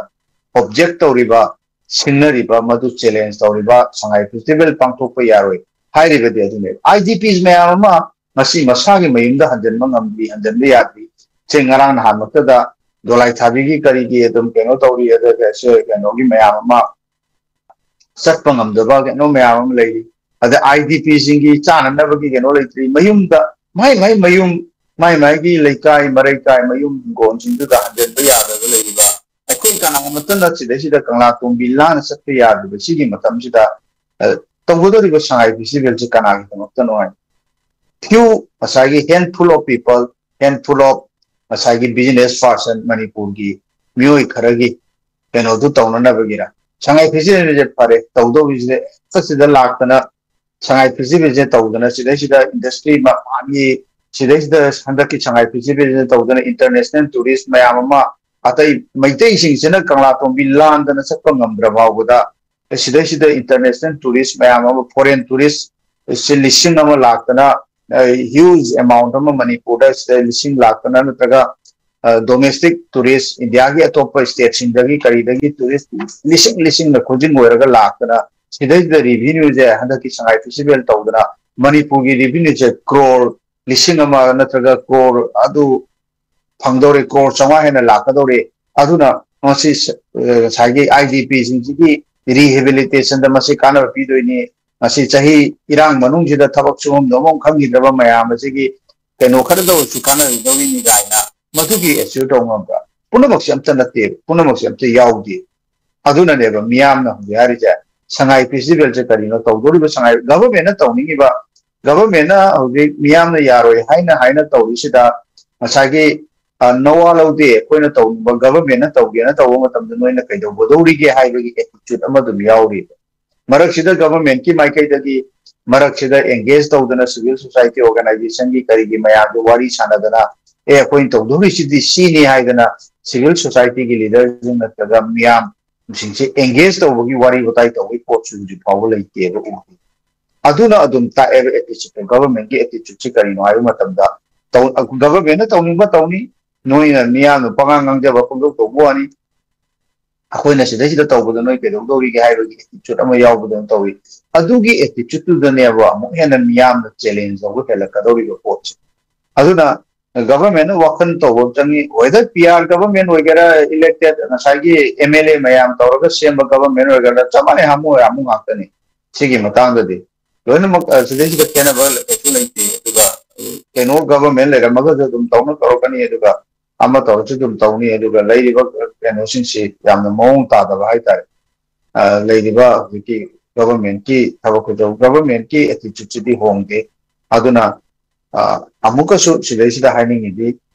object ꯇꯧꯔꯤꯕ, ꯁꯤꯡꯅꯔꯤꯕ, ꯃꯗꯨ challenge ꯇꯧꯔꯤꯕ ꯁꯉꯥꯏ festival ꯄꯥꯡꯊꯣꯛꯄ ꯌꯥꯔꯣꯏ ꯍꯥꯏꯔꯤꯕꯗꯤ ꯑꯗꯨꯅꯦꯕ꯫ IDPs ꯃꯌꯥꯝ ꯑꯃ ꯉꯁꯤ ꯃꯁꯥꯒꯤ ꯃꯌꯨꯝꯗ ꯍꯟꯖꯤꯟꯕ ꯉꯝꯗ꯭ꯔꯤ, ꯍꯟꯖꯤꯟꯕ ꯌꯥꯗ꯭ꯔꯤ꯫ ꯁꯦ ꯉꯔꯥꯡ ꯅꯍꯥꯟꯃꯛꯇꯗ ꯗꯣꯂꯥꯏ ꯊꯥꯕꯤꯒꯤ ꯀꯔꯤꯒꯤ ꯑꯗꯨꯝ ꯀꯩꯅꯣ ꯇꯧꯔꯤ, ꯑꯗꯨꯒ ꯁꯦ ꯀꯩꯅꯣꯒꯤ ꯃꯌꯥꯝ ꯑꯃ ꯆꯠꯄ ꯉꯝꯗꯕ ꯀꯩꯅꯣ ꯃꯌꯥꯝ ꯑꯃ ꯂꯩꯔꯤ꯫ ꯑꯗ IDPꯁꯤꯡꯒꯤ ꯆꯥꯅꯅꯕꯒꯤ ꯀꯩꯅꯣ ꯂꯩꯇ꯭ꯔꯤ꯫ ꯃꯌꯨꯝꯗ ꯃꯥꯏ ꯃꯥꯏ ꯃꯌꯨꯝ, ꯃꯥꯏ ꯃꯥꯏꯒꯤ ꯂꯩꯀꯥꯏ ꯃꯔꯩꯀꯥꯏ ꯃꯌꯨꯝ ꯍꯤꯡꯒꯣꯜꯁꯤꯡꯗꯨꯗ ꯍꯟꯖꯤꯟꯕ ꯌꯥꯗꯕ ꯂꯩꯔꯤꯕ ꯑꯩꯈꯣꯏ ꯀꯅꯥ ꯑꯃꯠꯇꯅ ꯁꯤꯗꯩꯁꯤꯗ ꯀꯪꯂꯥ ꯇꯣꯡꯕꯤ ꯂꯥꯟꯅ ꯆꯠꯄ ꯌꯥꯗ꯭ꯔꯤꯕ ꯁꯤꯒꯤ ꯃꯇꯝꯁꯤꯗ, ꯑ, ꯇꯧꯒꯗꯧꯔꯤꯕ ꯁꯉꯥꯏ festivalꯁꯤ ꯀꯅꯥꯒꯤꯗꯃꯛꯇꯅꯣ ꯍꯥꯏ? Few, ꯉꯁꯥꯏꯒꯤ handful of people, handful of ꯉꯁꯥꯏꯒꯤ business person ꯃꯅꯤꯄꯨꯔꯒꯤ ꯃꯤꯑꯣꯏ ꯈꯔꯒꯤ ꯀꯩꯅꯣꯗꯨ ꯇꯧꯅꯅꯕꯒꯤꯔ? ꯁꯉꯥꯏ festivalꯁꯦ ꯐꯔꯦ, ꯇꯧꯗꯧꯔꯤꯁꯦ ꯍꯦꯛꯇ ꯁꯤꯗ ꯂꯥꯛꯇꯅ ꯁꯉꯥꯏ festivalꯁꯦ ꯇꯧꯗꯅ ꯁꯤꯗꯩꯁꯤꯗ industry ꯃꯄꯥꯟꯒꯤ, ꯁꯤꯗꯩꯁꯤꯗ ꯍꯟꯗꯛꯀꯤ ꯁꯉꯥꯏ festivalꯁꯦ ꯇꯧꯗꯅ international tourist ꯃꯌꯥꯝ ꯑꯃ, ꯑꯇꯩ ꯃꯩꯇꯩꯁꯤꯡꯁꯤꯅ ꯀꯪꯂꯥ ꯇꯣꯡꯕꯤ ꯂꯥꯟꯗꯅ ꯆꯠꯄ ꯉꯝꯗ꯭ꯔ ꯐꯥꯎꯕꯗ ꯁꯤꯗꯩꯁꯤꯗ international tourist ꯃꯌꯥꯝ ꯑꯃ, foreign tourist ꯁꯤ ꯂꯤꯁꯤꯡ ꯑꯃ ꯂꯥꯛꯇꯅ, huge amount ꯑꯃ ꯃꯅꯤꯄꯨꯔꯗ ꯁꯤꯗ ꯂꯤꯁꯤꯡ ꯂꯥꯛꯇꯅ ꯅꯠꯇ꯭ꯔꯒ domestic tourist, ꯏꯟꯗꯤꯌꯥꯒꯤ ꯑꯇꯣꯞꯄ stateꯁꯤꯡꯗꯒꯤ ꯀꯔꯤꯗꯒꯤ tourist ꯂꯤꯁꯤꯡ ꯂꯤꯁꯤꯡꯅ ꯈꯣꯟꯖꯤꯟ ꯑꯣꯏꯔꯒ ꯂꯥꯛꯇꯅ ꯁꯤꯗꯩꯁꯤꯗ revenueꯁꯦ ꯍꯟꯗꯛꯀꯤ ꯁꯉꯥꯏ festival ꯇꯧꯗꯅ ꯃꯅꯤꯄꯨꯔꯒꯤ revenueꯁꯦ crore ꯂꯤꯁꯤꯡ ꯑꯃ ꯅꯠꯇ꯭ꯔꯒ crore ꯑꯗꯨ ꯐꯪꯗꯧꯔꯤ, crore ꯆꯥꯝꯃꯉꯥ ꯍꯦꯟꯅ ꯂꯥꯛꯀꯗꯧꯔꯤ꯫ ꯑꯗꯨꯅ ꯃꯁꯤ ꯉꯁꯥꯏꯒꯤ IDPꯁꯤꯡꯁꯤꯒꯤ rehabilitationꯗ ꯃꯁꯤ ꯀꯥꯟꯅꯕ ꯄꯤꯗꯣꯏꯅꯤ꯫ ꯉꯁꯤ ꯆꯍꯤ ꯏꯔꯥꯡ ꯃꯅꯨꯡꯁꯤꯗ ꯊꯕꯛ ꯁꯨꯐꯝꯗꯣ ꯑꯃꯨꯛ ꯈꯪꯈꯤꯗ꯭ꯔꯕ ꯃꯌꯥꯝ ꯑꯁꯤꯒꯤ ꯀꯩꯅꯣ ꯈꯔꯗ ꯑꯣꯏꯔꯁꯨ ꯀꯥꯟꯅꯔꯣꯏꯗꯧꯔꯤꯅꯤ ꯀꯥꯏꯅ ꯃꯗꯨꯒꯤ assure ꯇꯧꯕ ꯉꯝꯕ ꯄꯨꯝꯅꯃꯛꯁꯦ ꯑꯝꯇ ꯅꯠꯇꯦꯕ, ꯄꯨꯝꯅꯃꯛꯁꯦ ꯑꯝꯇ ꯌꯥꯎꯗꯦ꯫ ꯑꯗꯨꯅꯅꯦꯕ ꯃꯤꯌꯥꯝꯅ ꯍꯧꯖꯤꯛ ꯍꯥꯏꯔꯤꯁꯦ, ꯁꯉꯥꯏ festivalꯁꯦ ꯀꯔꯤꯅꯣ ꯇꯧꯗꯧꯔꯤꯕ? ꯁꯉꯥꯏ governmentꯅ ꯇꯧꯅꯤꯡꯉꯤꯕ, governmentꯅ ꯍꯧꯖꯤꯛ ꯃꯤꯌꯥꯝꯅ ꯌꯥꯔꯣꯏ ꯍꯥꯏꯅ ꯍꯥꯏꯅ ꯇꯧꯔꯤꯁꯤꯗ ꯉꯁꯥꯏꯒꯤ ꯅꯋꯥ ꯂꯧꯗꯦ, ꯑꯩꯈꯣꯏꯅ ꯇꯧꯅꯤꯡꯕ, ꯒꯚꯔꯟꯃꯦꯟꯠꯅ ꯇꯧꯒꯦꯅ ꯇꯧꯕ ꯃꯇꯝꯗ ꯅꯣꯏꯅ ꯀꯩꯗꯧꯒꯗꯧꯔꯤꯒꯦ ꯍꯥꯏꯕꯒꯤ ꯑꯦꯇꯤꯆꯨꯠ ꯑꯃ ꯑꯗꯨꯝ ꯌꯥꯎꯔꯤꯕ꯫ ꯃꯔꯛꯁꯤꯗ ꯒꯚꯔꯟꯃꯦꯟꯠꯀꯤ ꯃꯥꯏꯀꯩꯗꯒꯤ ꯃꯔꯛꯁꯤꯗ ꯑꯦꯡꯒꯦꯖ ꯇꯧꯗꯅ ꯁꯤꯚꯤꯜ ꯁꯣꯁꯥꯏꯇꯤ ꯑꯣꯔꯒꯅꯥꯏꯖꯦꯁꯟꯒꯤ ꯀꯔꯤꯒꯤ ꯃꯌꯥꯝꯗꯣ ꯋꯥꯔꯤ ꯁꯥꯟꯅꯗꯅ, ꯑꯦ, ꯑꯩꯈꯣꯏꯅ ꯇꯧꯗꯧꯔꯤꯁꯤꯗꯤ ꯁꯤꯅꯤ ꯍꯥꯏꯗꯅ ꯁꯤꯚꯤꯜ ꯁꯣꯁꯥꯏꯇꯤꯒꯤ ꯂꯤꯗꯔꯁꯤꯡ ꯅꯠꯇ꯭ꯔꯒ ꯃꯤꯌꯥꯝꯁꯤꯡꯁꯦ ꯑꯦꯡꯒꯦꯖ ꯇꯧꯕꯒꯤ ꯋꯥꯔꯤ ꯋꯥꯇꯥꯏ ꯇꯧꯕꯒꯤ ꯄꯣꯠꯁꯨ ꯍꯧꯖꯤꯛ ꯐꯥꯎꯕ ꯂꯩꯇꯦꯕ, ꯎꯗꯦ꯫ ꯑꯗꯨꯅ ꯑꯗꯨꯝ ꯇꯥꯛꯑꯦꯕ ꯑꯦꯇꯤꯆꯨꯠꯇꯣ꯫ ꯒꯚꯔꯟꯃꯦꯟꯠꯀꯤ ꯑꯦꯇꯤꯆꯨꯠꯁꯤ ꯀꯔꯤꯅꯣ ꯍꯥꯏꯕ ꯃꯇꯝꯗ, ꯒꯚꯔꯟꯃꯦꯟꯠꯅ ꯇꯧꯅꯤꯡꯕ ꯇꯧꯅꯤ, ꯅꯣꯏꯅ ꯃꯤꯌꯥꯝꯅ ꯄꯉꯥꯡ ꯉꯥꯡꯖꯕ ꯄꯪꯇꯧ ꯇꯧꯕ ꯋꯥꯅꯤ, ꯑꯩꯈꯣꯏꯅ ꯁꯤꯗꯩꯁꯤꯗ ꯇꯧꯕꯗ ꯅꯣꯏ ꯀꯩꯗꯧꯗꯧꯔꯤꯒꯦ ꯍꯥꯏꯕꯒꯤ ꯑꯦꯇꯤꯆꯨꯠ ꯑꯃ ꯌꯥꯎꯕꯗꯧꯅ ꯇꯧꯏ꯫ ꯑꯗꯨꯒꯤ ꯑꯦꯇꯤꯆꯨꯠꯇꯨꯗꯅꯦꯕ ꯑꯃꯨꯛ ꯍꯦꯟꯅ ꯃꯤꯌꯥꯝꯅ ꯆꯦꯂꯦꯟꯖ ꯇꯧꯕ ꯍꯦꯜꯂꯛꯀꯗꯧꯔꯤꯕ ꯄꯣꯠꯁꯦ꯫ ꯑꯗꯨꯅ ꯒꯚꯔꯟꯃꯦꯟꯠꯅ ꯋꯥꯈꯜ ꯇꯧꯕ ꯑꯃ ꯆꯪꯉꯤ꯫ ꯋꯦꯗꯔ ꯄꯤ ꯑꯥꯔ ꯒꯚꯔꯟꯃꯦꯟꯠ ꯑꯣꯏꯒꯦꯔꯥ, ꯏꯂꯦꯛꯇꯦꯗ ꯉꯁꯥꯏꯒꯤ ꯑꯦꯝ ꯑꯦꯜ ꯑꯦ ꯃꯌꯥꯝ ꯇꯧꯔꯒ ꯁꯦꯝꯕ ꯒꯚꯔꯟꯃꯦꯟꯠ ꯑꯣꯏꯒꯦꯔꯥ, ꯆꯞ ꯃꯥꯟꯅꯩ, ꯍꯥꯃꯨ ꯍꯥꯃꯨ ꯉꯥꯛꯇꯅꯤ꯫ ꯁꯤꯒꯤ ꯃꯇꯥꯡꯗꯗꯤ ꯂꯣꯏꯅꯃꯛ, ꯑ, ꯁꯤꯗꯩꯁꯤꯗ ꯈꯦꯠꯅꯕ ꯀꯩꯁꯨ ꯂꯩꯇꯦ꯫ ꯑꯗꯨꯒ, ꯑ, ꯀꯩꯅꯣ, ꯒꯚꯔꯟꯃꯦꯟꯠ ꯂꯩꯔꯝꯃꯒꯁꯨ ꯑꯗꯨꯝ ꯇꯧꯅ ꯇꯧꯔꯛꯀꯅꯤ꯫ ꯑꯗꯨꯒ ꯑꯃ ꯇꯧꯔꯁꯨ ꯑꯗꯨꯝ ꯇꯧꯅꯤ꯫ ꯑꯗꯨꯒ ꯂꯩꯔꯤꯕ, ꯑ, ꯀꯩꯅꯣꯁꯤꯡꯁꯤ ꯌꯥꯝꯅ ꯃꯑꯣꯡ ꯇꯥꯗꯕ ꯍꯥꯏꯇꯥꯔꯦ꯫ ꯑ, ꯂꯩꯔꯤꯕ ꯍꯧꯖꯤꯛꯀꯤ ꯒꯚꯔꯟꯃꯦꯟꯠꯀꯤ ꯊꯕꯛ ꯈꯨꯇꯧ, ꯒꯚꯔꯟꯃꯦꯟꯠꯀꯤ ꯑꯦꯇꯤꯆꯨꯠꯁꯤꯗꯤ ꯍꯣꯡꯗꯦ꯫ ꯑꯗꯨꯅ, ꯑ, ꯑꯃꯨꯛꯀꯁꯨ ꯁꯤꯗꯩꯁꯤꯗ ꯍꯥꯏꯅꯤꯡꯉꯤꯗꯤ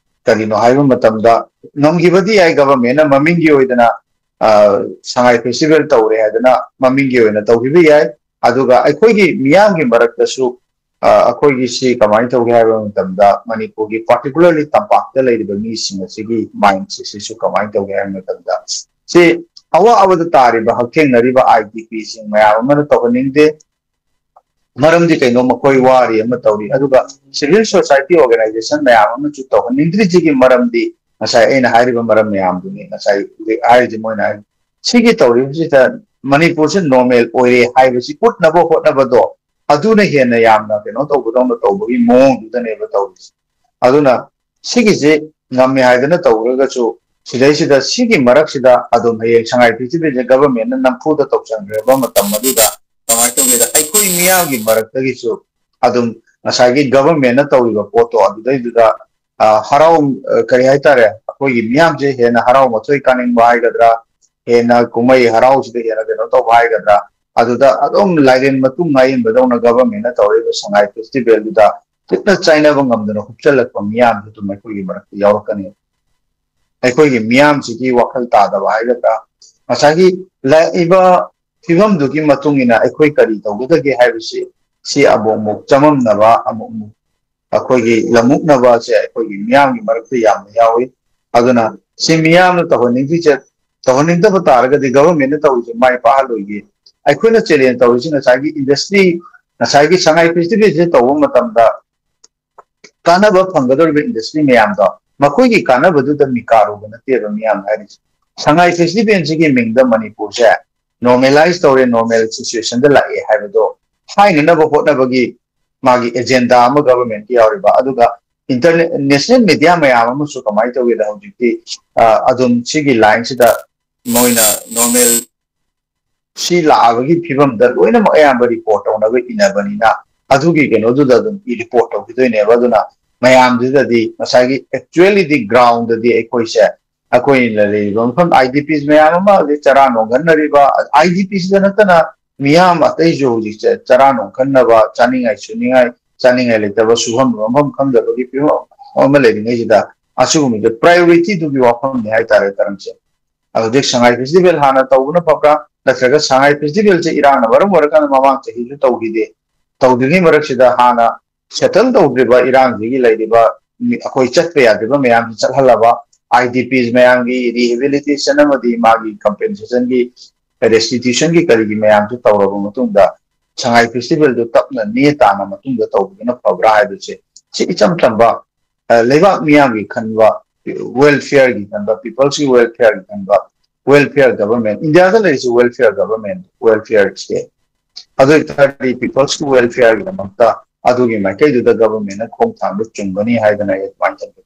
ꯀꯔꯤꯅꯣ ꯍꯥꯏꯕ ꯃꯇꯝꯗ, ꯉꯝꯈꯤꯕꯗꯤ ꯌꯥꯏ, ꯒꯚꯔꯟꯃꯦꯟꯠꯅ ꯃꯃꯤꯡꯒꯤ ꯑꯣꯏꯗꯅ, ꯑ, ꯁꯉꯥꯏ ꯐꯦꯁꯇꯤꯚꯦꯜ ꯇꯧꯔꯦ ꯍꯥꯏꯗꯅ ꯃꯃꯤꯡꯒꯤ ꯑꯣꯏꯅ ꯇꯧꯈꯤꯕ ꯌꯥꯏ꯫ ꯑꯗꯨꯒ ꯑꯩꯈꯣꯏꯒꯤ ꯃꯤꯌꯥꯝꯒꯤ ꯃꯔꯛꯇꯁꯨ, ꯑ, ꯑꯩꯈꯣꯏꯒꯤ ꯁꯤ ꯀꯃꯥꯏꯅ ꯇꯧꯒꯦ ꯍꯥꯏꯕ ꯃꯇꯝꯗ, ꯃꯅꯤꯄꯨꯔꯒꯤ, ꯄꯥꯔꯇꯤꯀꯨꯂꯔꯂꯤ ꯇꯝꯄꯥꯛꯇ ꯂꯩꯔꯤꯕ ꯃꯤꯁꯤꯡ ꯑꯁꯤꯒꯤ ꯃꯥꯏꯟꯁꯦꯠꯁꯤꯁꯨ ꯀꯃꯥꯏꯅ ꯇꯧꯒꯦ ꯍꯥꯏꯕ ꯃꯇꯝꯗ, ꯁꯤ ꯑꯋꯥꯕꯗ ꯇꯥꯔꯤꯕ, ꯍꯛꯊꯦꯡꯅꯔꯤꯕ ꯑꯥꯏ ꯗꯤ ꯄꯤꯁꯤꯡ ꯃꯌꯥꯝ ꯑꯃꯅ ꯇꯧꯍꯟꯅꯤꯡꯗꯦ꯫ ꯃꯔꯝꯗꯤ ꯀꯩꯅꯣ, ꯃꯈꯣꯏ ꯋꯥꯔꯤ ꯑꯃ ꯇꯧꯔꯤ꯫ ꯑꯗꯨꯒ ꯁꯤꯚꯤꯜ ꯁꯣꯁꯥꯏꯇꯤ ꯑꯣꯔꯒꯅꯥꯏꯖꯦꯁꯟ ꯃꯌꯥꯝ ꯑꯃꯁꯨ ꯇꯧꯍꯟꯅꯤꯡꯗ꯭ꯔꯤꯁꯤꯒꯤ ꯃꯔꯝꯗꯤ ꯉꯁꯥꯏ ꯑꯩꯅ ꯍꯥꯏꯔꯤꯕ ꯃꯔꯝ ꯃꯌꯥꯝꯗꯨꯅꯤ꯫ ꯉꯁꯥꯏ ꯍꯧꯖꯤꯛ ꯍꯥꯏꯔꯤꯁꯦ, ꯃꯣꯏꯅ ꯍꯥꯏ, ꯁꯤꯒꯤ ꯇꯧꯔꯤꯕꯁꯤꯗ ꯃꯅꯤꯄꯨꯔꯁꯦ ꯅꯣꯔꯃꯦꯜ ꯑꯣꯏꯔꯦ ꯍꯥꯏꯕꯁꯤ ꯎꯠꯅꯕ ꯍꯣꯠꯅꯕꯗꯣ, ꯑꯗꯨꯅ ꯍꯦꯟꯅ ꯌꯥꯝꯅ ꯀꯩꯅꯣ ꯇꯧꯕꯗꯧꯅ ꯇꯧꯕꯒꯤ ꯃꯑꯣꯡꯗꯨꯗꯅꯦꯕ ꯇꯧꯔꯤꯁꯦ꯫ ꯑꯗꯨꯅ ꯁꯤꯒꯤꯁꯦ ꯉꯝꯃꯦ ꯍꯥꯏꯗꯅ ꯇꯧꯔꯒꯁꯨ, ꯁꯤꯗꯩꯁꯤꯗ ꯁꯤꯒꯤ ꯃꯔꯛꯁꯤꯗ ꯑꯗꯨꯝ ꯍꯌꯦꯡ ꯁꯉꯥꯏ ꯐꯦꯁꯇꯤꯚꯦꯜꯁꯦ ꯒꯚꯔꯟꯃꯦꯟꯠꯅ ꯅꯝꯐꯨꯗ ꯇꯧꯁꯟꯈ꯭ꯔꯕ ꯃꯇꯝ ꯑꯗꯨꯗ ꯀꯃꯥꯏꯅ ꯇꯧꯒꯦꯗ, ꯑꯩꯈꯣꯏ ꯃꯤꯌꯥꯝꯒꯤ ꯃꯔꯛꯇꯒꯤꯁꯨ ꯑꯗꯨꯝ ꯉꯁꯥꯏꯒꯤ ꯒꯚꯔꯟꯃꯦꯟꯠꯅ ꯇꯧꯔꯤꯕ ꯄꯣꯠꯇꯣ ꯑꯗꯨꯗꯩꯗꯨꯗ, ꯑ, ꯍꯔꯥꯎ, ꯑ, ꯀꯔꯤ ꯍꯥꯏꯇꯥꯔꯦ, ꯑꯩꯈꯣꯏꯒꯤ ꯃꯤꯌꯥꯝꯁꯦ ꯍꯦꯟꯅ ꯍꯔꯥꯎ ꯃꯊꯣꯏ ꯀꯥꯅꯤꯡꯕ ꯍꯥꯏꯒꯗ꯭ꯔꯥ, ꯍꯦꯟꯅ ꯀꯨꯝꯍꯩ ꯍꯔꯥꯎꯁꯤꯗ ꯍꯦꯟꯅ ꯀꯩꯅꯣ ꯇꯧꯕ ꯍꯥꯏꯒꯗ꯭ꯔꯥ, ꯑꯗꯨꯗ ꯑꯗꯨꯝ ꯂꯥꯏꯔꯦꯟ ꯃꯇꯨꯡ ꯉꯥꯏꯌꯦꯟꯕꯗꯧꯅ ꯒꯚꯔꯟꯃꯦꯟꯠꯅ ꯇꯧꯔꯤꯕ ꯁꯉꯥꯏ ꯐꯦꯁꯇꯤꯚꯦꯜꯗꯨꯗ ꯈꯨꯠꯅ ꯆꯥꯏꯅꯕ ꯉꯝꯗꯅ ꯍꯨꯞꯆꯜꯂꯛꯄ ꯃꯤꯌꯥꯝꯁꯨ ꯑꯗꯨꯝ ꯑꯩꯈꯣꯏꯒꯤ ꯃꯔꯛꯇ ꯌꯥꯎꯔꯛꯀꯅꯤ꯫ ꯑꯩꯈꯣꯏꯒꯤ ꯃꯤꯌꯥꯝꯁꯤꯒꯤ ꯋꯥꯈꯜ ꯇꯥꯗꯕ ꯍꯥꯏꯒꯗ꯭ꯔꯥ, ꯉꯁꯥꯏꯒꯤ ꯂꯥꯛꯏꯕ ꯐꯤꯕꯝꯗꯨꯒꯤ ꯃꯇꯨꯡ ꯏꯟꯅ ꯑꯩꯈꯣꯏ ꯀꯔꯤ ꯇꯧꯒꯗꯒꯦ ꯍꯥꯏꯕꯁꯤ, ꯁꯤ ꯑꯃꯨꯛ ꯑꯃꯨꯛ ꯆꯃꯝꯅꯕ, ꯑꯃꯨꯛ ꯑꯃꯨꯛ ꯑꯩꯈꯣꯏꯒꯤ ꯂꯃꯨꯛꯅꯕꯁꯦ ꯑꯩꯈꯣꯏꯒꯤ ꯃꯤꯌꯥꯝꯒꯤ ꯃꯔꯛꯇ ꯌꯥꯝꯅ ꯌꯥꯎꯏ꯫ ꯑꯗꯨꯅ ꯁꯤ ꯃꯤꯌꯥꯝꯅ ꯇꯧꯍꯟꯅꯤꯡꯗ꯭ꯔꯤꯁꯦ, ꯇꯧꯍꯟꯅꯤꯡꯗꯕ ꯇꯥꯔꯒꯗꯤ ꯒꯚꯔꯟꯃꯦꯟꯠꯅ ꯇꯧꯔꯤꯁꯦ ꯃꯥꯏ ꯄꯥꯛꯍꯜꯂꯣꯏꯒꯦ꯫ ꯑꯩꯈꯣꯏꯅ ꯆꯦꯂꯦꯟꯖ ꯇꯧꯔꯤꯁꯤ ꯉꯁꯥꯏꯒꯤ ꯏꯟꯗꯁꯇ꯭ꯔꯤ, ꯉꯁꯥꯏꯒꯤ ꯁꯉꯥꯏ ꯐꯦꯁꯇꯤꯚꯦꯜꯁꯦ ꯇꯧꯕ ꯃꯇꯝꯗ ꯀꯥꯟꯅꯕ ꯐꯪꯒꯗꯧꯔꯤꯕ ꯏꯟꯗꯁꯇ꯭ꯔꯤ ꯃꯌꯥꯝꯗꯣ, ꯃꯈꯣꯏꯒꯤ ꯀꯥꯟꯅꯕꯗꯨꯗ ꯃꯤꯀꯥꯔꯨꯕ ꯅꯠꯇꯦꯕ ꯃꯤꯌꯥꯝ ꯍꯥꯏꯔꯤꯁꯦ꯫ ꯁꯉꯥꯏ ꯐꯦꯁꯇꯤꯚꯦꯜꯁꯤꯒꯤ ꯃꯤꯡꯗ ꯃꯅꯤꯄꯨꯔꯁꯦ ꯅꯣꯔꯃꯦꯂꯥꯏꯁ ꯇꯧꯔꯦ, ꯅꯣꯔꯃꯦꯜ ꯁꯤꯆꯨꯋꯦꯁꯟꯗ ꯂꯥꯛꯑꯦ ꯍꯥꯏꯕꯗꯣ ꯍꯥꯏꯅꯅꯕ ꯍꯣꯠꯅꯕꯒꯤ ꯃꯥꯒꯤ ꯑꯦꯖꯦꯟꯗꯥ ꯑꯃ ꯒꯚꯔꯟꯃꯦꯟꯠꯀꯤ ꯌꯥꯎꯔꯤꯕ, ꯑꯗꯨꯒ ꯏꯟꯇꯔꯅꯦꯁꯅꯦꯜ ꯃꯦꯗꯤꯌꯥ ꯃꯌꯥꯝ ꯑꯃꯁꯨ ꯀꯃꯥꯏꯅ ꯇꯧꯒꯦꯗ, ꯍꯧꯖꯤꯛꯇꯤ ꯑ, ꯑꯗꯨꯝ ꯁꯤꯒꯤ ꯂꯥꯏꯟꯁꯤꯗ ꯃꯣꯏꯅ ꯅꯣꯔꯃꯦꯜ ꯁꯤ ꯂꯥꯛꯑꯕꯒꯤ ꯐꯤꯕꯝꯗ ꯂꯣꯏꯅꯃꯛ ꯑꯌꯥꯝꯕ ꯔꯤꯄꯣꯔꯠ ꯇꯧꯅꯕ ꯏꯅꯕꯅꯤꯅ, ꯑꯗꯨꯒꯤ ꯀꯩꯅꯣꯗꯨꯗ ꯑꯗꯨꯝ ꯔꯤꯄꯣꯔꯠ ꯇꯧꯈꯤꯗꯣꯏꯅꯦꯕ꯫ ꯑꯗꯨꯅ ꯃꯌꯥꯝꯁꯤꯗꯗꯤ ꯉꯁꯥꯏꯒꯤ ꯑꯦꯛꯆꯨꯋꯦꯂꯤꯗꯤ ꯒ꯭ꯔꯥꯎꯟꯗꯗꯤ ꯑꯩꯈꯣꯏꯁꯦ, ꯑꯩꯈꯣꯏꯅ ꯂꯩꯔꯤꯕ ꯃꯐꯝ, ꯑꯥꯏ ꯗꯤ ꯄꯤꯁ ꯃꯌꯥꯝ ꯑꯃ, ꯑꯗꯩ ꯆꯔꯥ ꯅꯣꯡꯒꯟꯅꯔꯤꯕ ꯑꯥꯏ ꯗꯤ ꯄꯤꯁꯤꯗ ꯅꯠꯇꯅ ꯃꯤꯌꯥꯝ ꯑꯇꯩꯁꯨ ꯍꯧꯖꯤꯛꯁꯦ ꯆꯔꯥ ꯅꯣꯡꯈꯟꯅꯕ, ꯆꯥꯅꯤꯡꯉꯥꯏ ꯁꯨꯅꯤꯡꯉꯥꯏ, ꯆꯥꯅꯤꯡꯉꯥꯏ ꯂꯩꯇꯕ, ꯁꯨꯐꯝ ꯅꯣꯝꯐꯝ ꯈꯪꯗꯕꯒꯤ ꯐꯤꯕꯝ ꯑꯃ ꯂꯩꯔꯤꯉꯩꯁꯤꯗ, ꯑꯁꯤꯒꯨꯝꯕꯁꯦ ꯄ꯭ꯔꯥꯏꯑꯣꯔꯤꯇꯤꯗꯨꯒꯤ ꯋꯥꯐꯝꯅꯤ ꯍꯥꯏꯇꯥꯔꯦ ꯇꯔꯝꯁꯦ꯫ ꯍꯧꯖꯤꯛ ꯁꯉꯥꯏ ꯐꯦꯁꯇꯤꯚꯦꯜ ꯍꯥꯟꯅ ꯇꯧꯕꯅ ꯐꯕ꯭ꯔꯥ, ꯅꯠꯇ꯭ꯔꯒ ꯁꯉꯥꯏ ꯐꯦꯁꯇꯤꯚꯦꯜꯁꯦ ꯏꯔꯥꯡꯅ ꯃꯔꯝ ꯑꯣꯏꯔꯀꯥꯟꯗ ꯃꯃꯥꯡ ꯆꯍꯤꯁꯨ ꯇꯧꯈꯤꯗꯦ, ꯇꯧꯗ꯭ꯔꯤꯉꯩ ꯃꯔꯛꯁꯤꯗ ꯍꯥꯟꯅ ꯁꯦꯇꯜ ꯇꯧꯗ꯭ꯔꯤꯕ ꯏꯔꯥꯡꯁꯤꯒꯤ ꯂꯩꯔꯤꯕ ꯃꯤ-, ꯑꯩꯈꯣꯏ ꯆꯠꯄ ꯌꯥꯗ꯭ꯔꯤꯕ ꯃꯌꯥꯝꯁꯤ ꯆꯠꯍꯜꯂꯕ, ꯑꯥꯏ ꯗꯤ ꯄꯤꯁ ꯃꯌꯥꯝꯒꯤ ꯔꯤꯍꯦꯕꯤꯂꯤꯇꯦꯁꯟ ꯑꯃꯗꯤ ꯃꯥꯒꯤ ꯀꯝꯄꯦꯟꯁꯦꯁꯟꯒꯤ, ꯔꯦꯁꯇꯤꯇ꯭ꯌꯨꯁꯟꯒꯤ ꯀꯔꯤꯒꯤ ꯃꯌꯥꯝꯁꯤ ꯇꯧꯔꯕ ꯃꯇꯨꯡꯗ ꯁꯉꯥꯏ ꯐꯦꯁꯇꯤꯚꯦꯜꯗꯨ ꯇꯞꯅ ꯅꯦ ꯇꯥꯅ ꯃꯇꯨꯡꯗ ꯇꯧꯕꯗꯨꯅ ꯐꯕ꯭ꯔꯥ ꯍꯥꯏꯕꯁꯦ, ꯁꯤ ꯏꯆꯝ ꯆꯝꯕ, ꯑ, ꯂꯩꯕꯥꯛ ꯃꯤꯌꯥꯝꯒꯤ ꯈꯟꯕ, ꯋꯦꯜꯐꯤꯌꯔꯒꯤ ꯈꯟꯕ, ꯄꯤꯄꯜꯁꯀꯤ ꯋꯦꯜꯐꯤꯌꯔꯒꯤ ꯈꯟꯕ, ꯋꯦꯜꯐꯤꯌꯔ ꯒꯚꯔꯟꯃꯦꯟꯠ, ꯏꯟꯗꯤꯌꯥꯗ ꯂꯩꯔꯤꯁꯤ ꯋꯦꯜꯐꯤꯌꯔ ꯒꯚꯔꯟꯃꯦꯟꯠ, ꯋꯦꯜꯐꯤꯌꯔ ꯁ꯭ꯇꯦꯠ꯫ ꯑꯗꯨ ꯑꯣꯏꯇꯥꯔꯗꯤ ꯄꯤꯄꯜꯁꯀꯤ ꯋꯦꯜꯐꯤꯌꯔꯒꯤꯗꯃꯛꯇ ꯑꯗꯨꯒꯤ ꯃꯥꯏꯀꯩꯗꯨꯗ ꯒꯚꯔꯟꯃꯦꯟꯠꯅ ꯈꯣꯡ ꯊꯥꯡꯕ ꯆꯨꯝꯒꯅꯤ ꯍꯥꯏꯗꯅ ꯑꯩ ꯑꯗꯨꯃꯥꯏꯅ ꯊꯝꯖꯒꯦ꯫